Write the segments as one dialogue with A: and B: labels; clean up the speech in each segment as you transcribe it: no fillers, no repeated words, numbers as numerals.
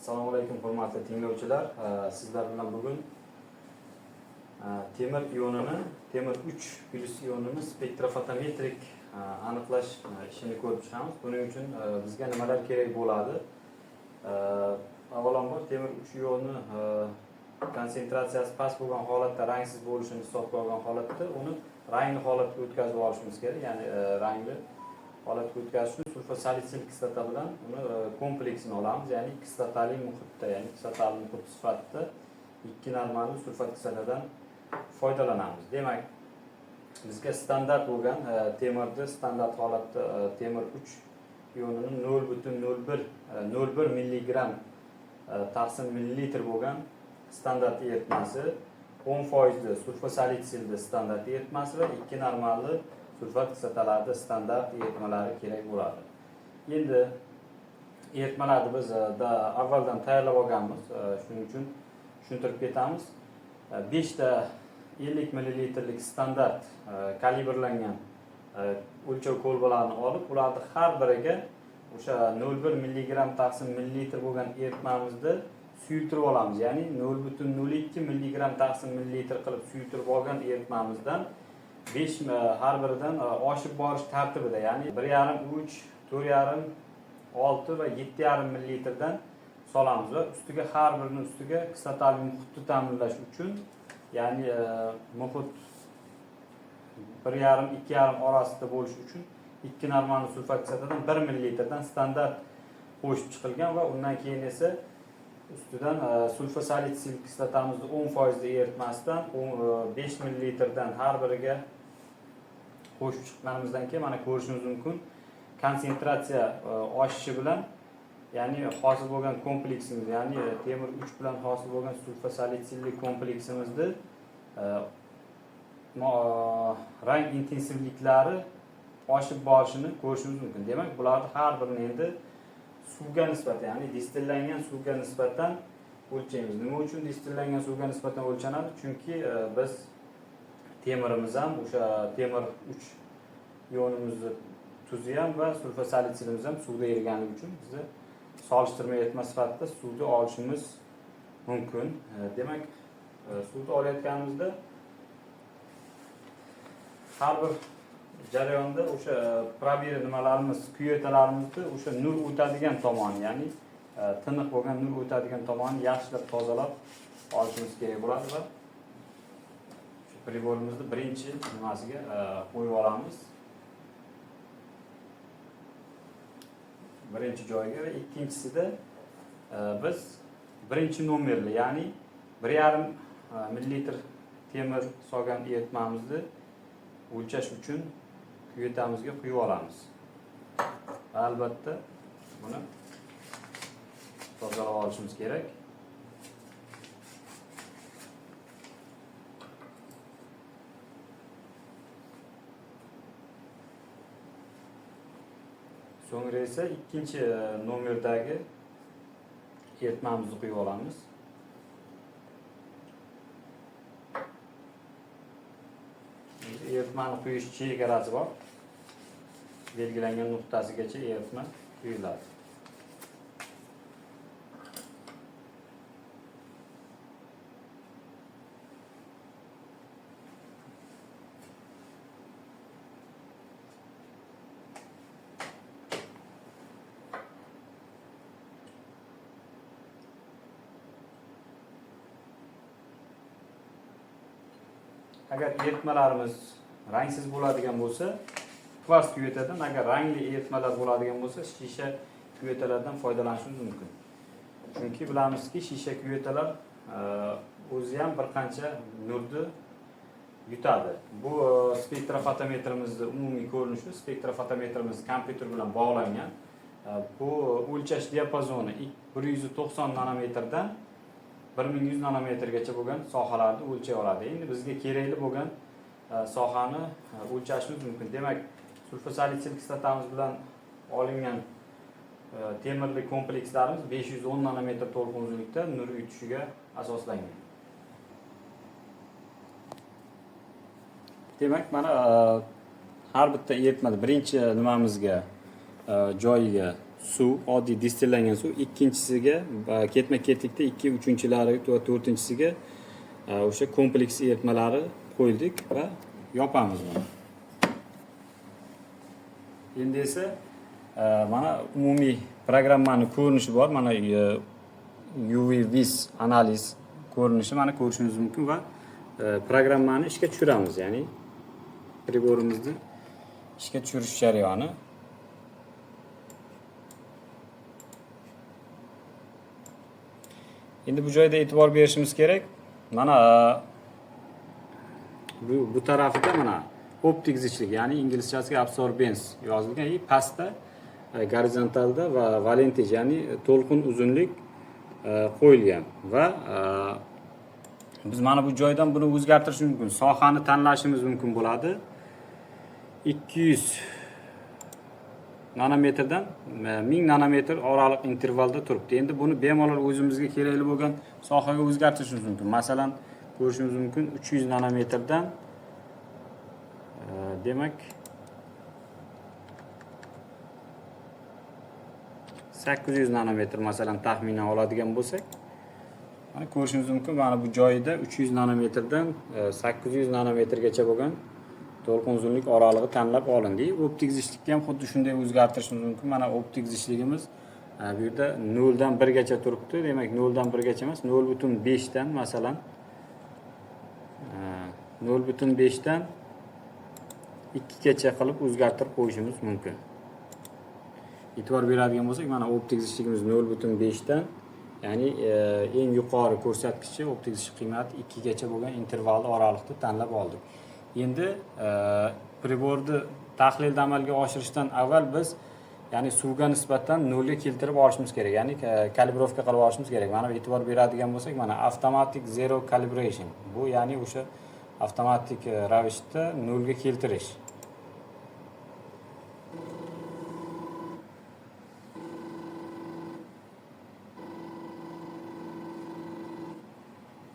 A: Assalomu alaykum hurmatli tinglovchilar. Sizlar bilan bugun temir ionini, temir 3 plyus ionini spektrofotometrik aniqlash ishini ko'rib chiqamiz. Buning uchun bizga nimalar kerak bo'ladi? Avvalambor temir 3 ioni konsentratsiyasi past bo'lgan holatda, rangsiz bo'lishini hisobga olgan holatda uni rangli holatga o'tkazib olishimiz kerak. Ya'ni rangli holatga o'tkazish uchun sulfosalitsil kislota bilan uni kompleksini olamiz, ya'ni kislotali muhitda, ya'ni kislotali muhit sifatida ikki normalli sulfat kislotadan foydalanamiz. Demak, bizga standart bo'lgan temirni standart holatda temir 3 ionini 0,01 milligramm taqsim millilitr bo'lgan standart eritmasi, 10% sulfosalitsilni standart eritmasi va ikki normalli sulfat kislotalarida standart eritmalari kerak bo'ladi. Endi eritmalarni biz avvaldan tayyorlab olganmiz, shuning uchun tushuntirib ketamiz. 5 ta 50 millilitrlik standart kalibrlangan o'lchov kolbalarini olib, ularni har biriga o'sha 0,1 milligramm taqsim millilitr bo'lgan eritmamizni suyultirib olamiz. Ya'ni 0,02 milligramm taqsim millilitr qilib suyultirib olgan eritmamizdan 5 har biridan oshib borish tartibida, ya'ni 1,5, 3, 4,5, 6 va 7,5 millilitrdan solamiz va ustiga har birini ustiga kislotali muhitni ta'minlash uchun, ya'ni muhit 1,5, 2,5 orasida bo'lishi uchun ikki normalni sulfat kislotadan 1 millilitrdan standart qo'shib chiqilgan va undan keyin esa ustidan sulfosalitsil kislotamizni 10% eritmasdan 5 millilitrdan har biriga qo'shib chiqqanimizdan keyin mana ko'rishimiz mumkin, konsentratsiya oshishi bilan, ya'ni hosil bo'lgan kompleksimiz, ya'ni temir 3 bilan hosil bo'lgan sulfosalitsilli kompleksimizni rang intensivliklari oshib borishini ko'rishimiz mumkin. Demak, bularni har birini endi suvga nisbatan, ya'ni distillangan suvga nisbatan o'lchaymiz. Nima uchun distillangan suvga nisbatan o'lchanadi? Chunki biz temirimiz ham, o'sha temir 3 ionimizni tuzi ham va sulfosalitsilimiz ham suvda eriganligi uchun bizni solishtirma eritma sifatida suvni olishimiz mumkin. Demak, suvni olayotganimizda har bir jarayonda o'sha probir nimalarimiz, kuyetalarimizni o'sha nur o'tadigan tomoni, ya'ni tiniq bo'lgan nur o'tadigan tomonni yaxshilab tozalab olishimiz kerak bo'ladi va shu priborimizni birinchi nimasiga qo'yib olamiz. Birinchi joyiga va ikkinchisida biz birinchi nomerli, ya'ni 1,5 millilitr temir solgan eritmamizni o'lchash uchun kuyetamizga quyib olamiz. Va albatta buni tozalab olishimiz kerak. So'ngra esa ikkinchi nomerdagi eritmamizni quyib olamiz. Eritmani quyish chegarasi bor. Belgilangan nuqtasigacha eritma quyiladi. Agar eritmalarimiz rangsiz bo'ladigan bo'lsa, kvars kuyetadan, agar rangli eritmalar bo'ladigan bo'lsa, shisha kuyetalardan foydalanishimiz mumkin. Chunki bilamizki, shisha kuyetalar o'zi ham bir qancha nurni yutadi. Bu spektrofotometrimizning umumiy ko'rinishi. Spektrofotometrimiz kompyuter bilan bog'langan. Bu o'lchash diapazoni 190 nanometrdan 1100 nanometrgacha bo'lgan sohalarni o'lchay oladi. Endi bizga kerakli bo'lgan sohani o'lchashimiz mumkin. Demak, sulfosalitsil kislotamiz bilan olingan temirli komplekslarimiz 510 nanometr to'lqin uzunlikda nur yutishiga asoslangan. Demak, mana har bitta eritmada birinchi nimamizga joyiga Suv, oddiy distillangan suv, ikkinchisiga ketma-ketlikda 2, uchinchilari va to'rtinchisiga o'sha kompleks eritmalari qo'ydik va yopamiz buni. Endi esa mana umumiy programmani ko'rinishi bor. Mana UV vis analiz ko'rinishi mana ko'rishingiz mumkin va programmani ishga tushiramiz, ya'ni priborimizni ishga tushirish jarayoni. Endi bu joyda e'tibor berishimiz kerak. Mana bu tarafida mana optik zichlik, ya'ni inglizchasiga absorbens yozilgan, и pastda gorizontalda va wavelength, ya'ni to'lqin uzunlik qo'yilgan va biz mana bu joydan buni o'zgartirishimiz mumkin. Sohani tanlashimiz mumkin bo'ladi. 200 nanometrdan 1000 nanometr oraliq intervalda turibdi. Endi buni bemalol o'zimizga kerakli bo'lgan sohaga o'zgartirishimiz mumkin. Masalan, ko'rishimiz mumkin, 300 nanometrdan demak 800 nanometr masalan taxminan oladigan bo'lsak, mana ko'rishimiz mumkin, mana bu joyida 300 nanometrdan 800 nanometrgacha bo'lgan to'lqin uzunlik oralig'i tanlab olindi. Optik zichlikni ham xuddi shunday o'zgartirishimiz mumkin. Mana optik zichligimiz bu yerda 0 dan 1 gacha turibdi. Demak, 0 dan 1 gacha emas, 0.5 dan masalan 0.5 dan 2 gacha qilib o'zgartirib qo'yishimiz mumkin. E'tibor beradigan bo'lsak, mana optik zichligimiz 0.5 dan, ya'ni eng yuqori ko'rsatkichi optik zichlik qiymati 2 gacha bo'lgan intervalni oraliqda tanlab oldik. Endi priborni tahlilni amalga oshirishdan avval biz, ya'ni suvga nisbatan nolga keltirib olishimiz kerak, ya'ni kalibrovka qilib olishimiz kerak. Mana e'tibor beradigan bo'lsak, mana avtomatik zero calibration. Bu ya'ni o'sha avtomatik ravishda nolga keltirish.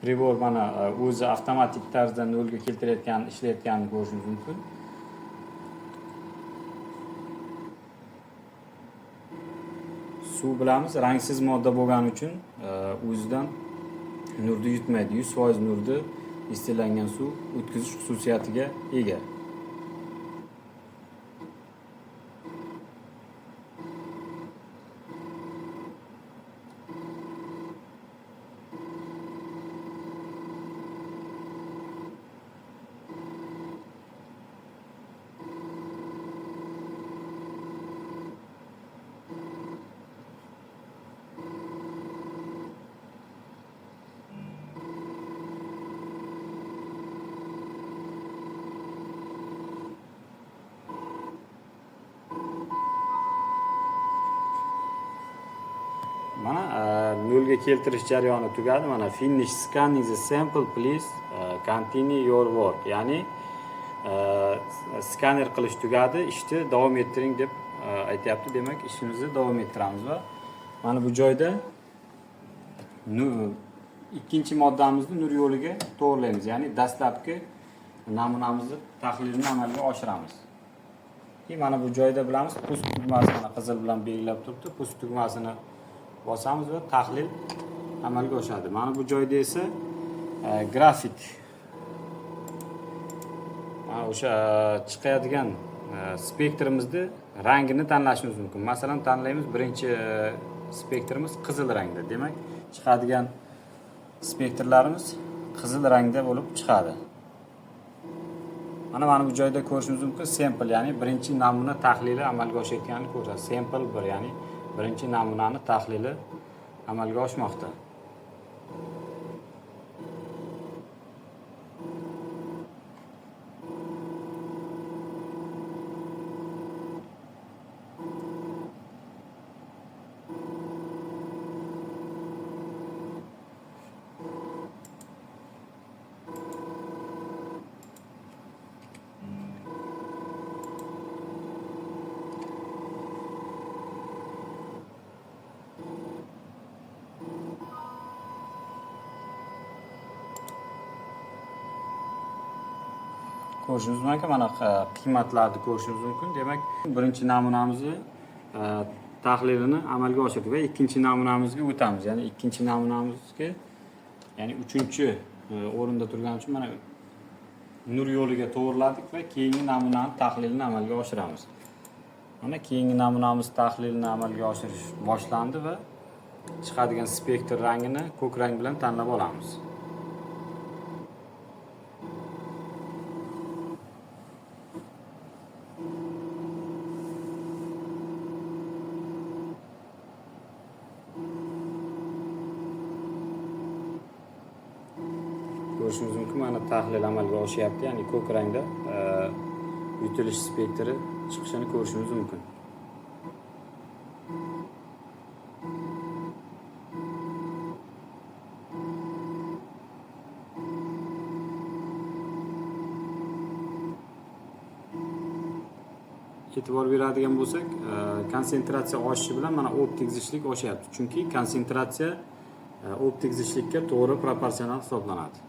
A: Pribor mana o'zi avtomatik tarzda nolga keltirayotgan, ishlayotganini ko'rishimiz mumkin. Suv bilamiz, rangsiz modda bo'lgani uchun o'zidan nurni yutmaydi. 100% nurni distillangan suv o'tkazish xususiyatiga ega. Mana nolga keltirish jarayoni tugadi. Mana finish scanning the sample, please continue your work. Ya'ni skaner qilish tugadi, ishni davom ettiring deb aytyapti. Demak, ishimizni davom ettiramiz va mana bu joyda ikkinchi moddamizni nur yo'liga to'g'rilaymiz. Ya'ni dastlabki namunamizni tahlilini amalga oshiramiz. Ki mana bu joyda bilamiz, pust tugmasi mana qizil bilan belgilab turibdi. Pust tugmasini bosamiz va tahlil amalga oshadi. Mana bu joyda esa grafik, mana o'sha chiqadigan spektrimizni rangini tanlashimiz mumkin. Masalan, tanlaymiz, birinchi spektrimiz qizil rangda. Demak, chiqadigan spektrlarimiz qizil rangda bo'lib chiqadi. Mana bu joyda ko'rishimiz mumkin sample, ya'ni birinchi namuna tahlili amalga oshayotganini ko'rasiz. Sample 1, ya'ni birinchi namunani tahlili amalga oshmoqda. Ko'rishimiz mumkin, mana qiymatlarni ko'rishimiz mumkin. Demak, birinchi namunamizni tahlilini amalga oshirdik va ikkinchi namunamizga o'tamiz. Ya'ni ikkinchi namunamizga, ya'ni uchinchi o'rinda turgani uchun mana nur yo'liga to'g'riladik va keyingi namunani tahlilini amalga oshiramiz. Mana keyingi namunamiz tahlilini amalga oshirish boshlandi va chiqadigan spektr rangini ko'k rang bilan tanlab olamiz. Ko'rishimiz mumkin, mana tahlil amalga oshyapti, ya'ni ko'k rangda yutilish spektri chiqishini ko'rishimiz mumkin. E'tibor beradigan bo'lsak, konsentratsiya oshishi bilan mana optik zichlik oshyapti. Chunki konsentratsiya optik zichlikka to'g'ri proporsional hisoblanadi.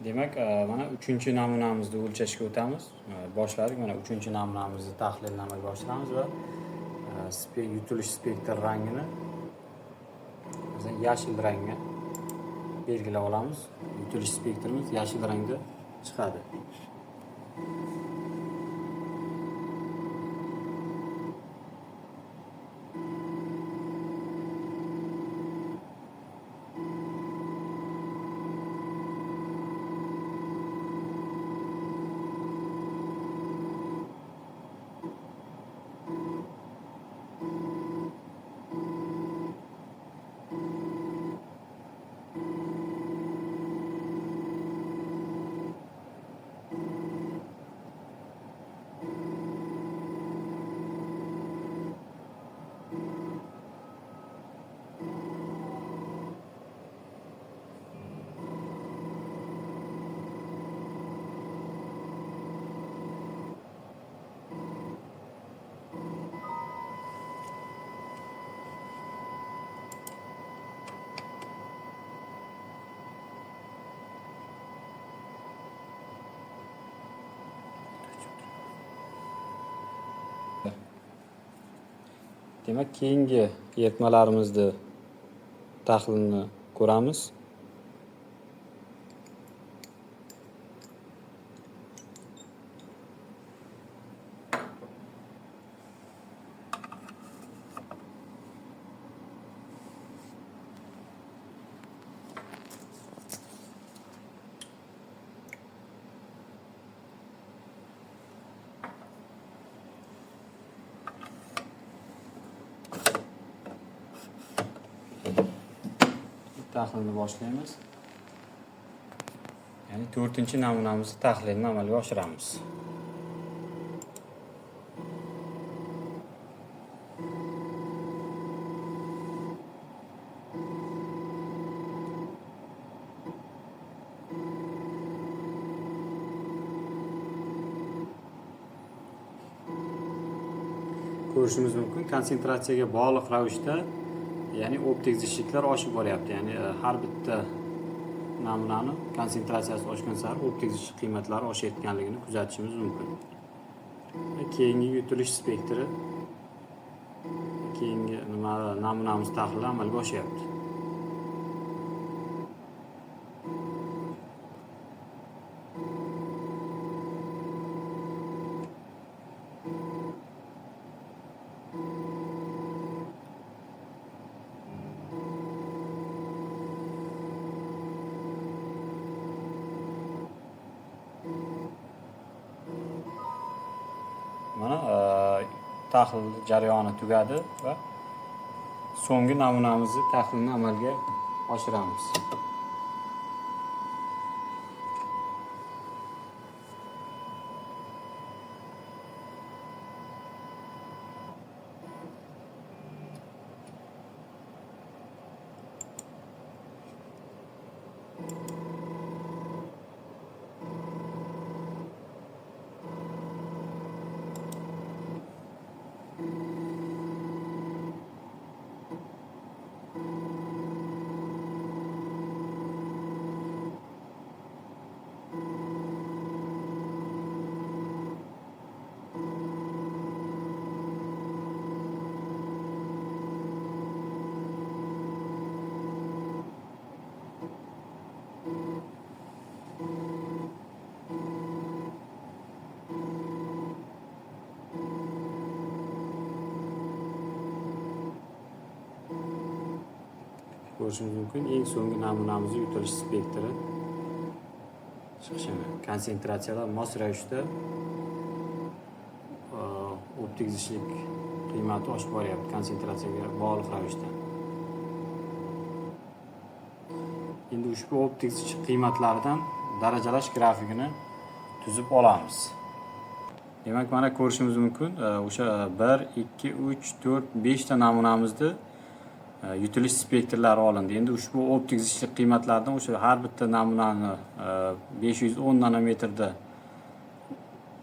A: Demak, mana uchinchi namunamizni o'lchashga o'tamiz. Boshladik. Mana uchinchi namunamizni tahlilini amalga oshiramiz va yutilish spektr rangini masalan yashil rangga belgilab olamiz. Yutilish spektrimiz yashil rangda chiqadi. Demak, keyingi eritmalarimizni tahlilini ko'ramiz. Tahlilni boshlaymiz. Ya'ni 4-namunamizni tahlilini amalga oshiramiz. Ko'rishimiz mumkin, konsentratsiyaga bog'liq ravishda, ya'ni optik zichliklar oshib boryapti. Ya'ni har bitta namunani konsentratsiyasi oshgan sari optik zichlik qiymatlari oshayotganligini kuzatishimiz mumkin. Keyingi yutilish spektri, keyingi namunamiz tahlili amalga oshyapti. Mana tahlil jarayoni tugadi va so'nggi namunamizni tahlilini amalga oshiramiz. Ko'rishimiz mumkin, eng so'nggi namunamizni yutilish spektri chiqishini. Konsentratsiyalar mos ravishda optik zichlik qiymati oshib boryapti konsentratsiyaga bog'liq ravishda. Endi ushbu optik zichlik qiymatlaridan darajalash grafikini tuzib olamiz. Demak, mana ko'rishimiz mumkin, o'sha 1, 2, 3, 4, 5 ta namunamizni yutilish spektrlari olindi. Endi ushbu optik zichlik qiymatlaridan o'sha har bitta namunani 510 nanometrda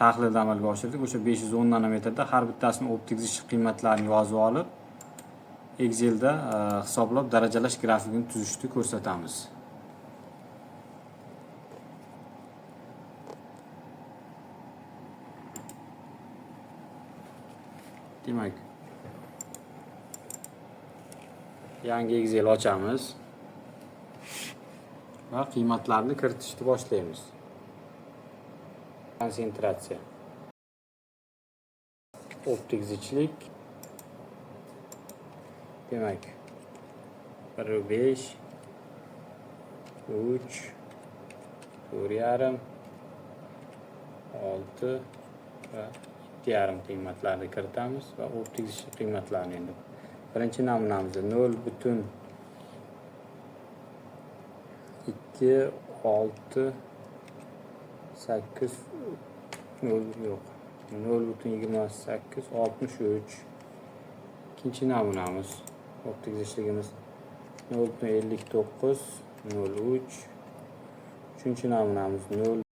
A: tahlilni amalga oshirdik. O'sha 510 nanometrda har bittasini optik zichlik qiymatlarini yozib olib, Excelda hisoblab darajalash grafikini tuzishni ko'rsatamiz. Demak, yangi Excel ochamiz va qiymatlarni kiritishni boshlaymiz. Konsentratsiya, optik zichlik, demak 1,5, 3, 4,5, 6 va 7,5 qiymatlarni kiritamiz va optik zichlik qiymatlarini endi birinchi namunamizda 0,2 6 8 0, yo'q, 0,28 63. Ikkinchi namunamiz optik zichligimiz 0,59 03. Uchinchi namunamiz 0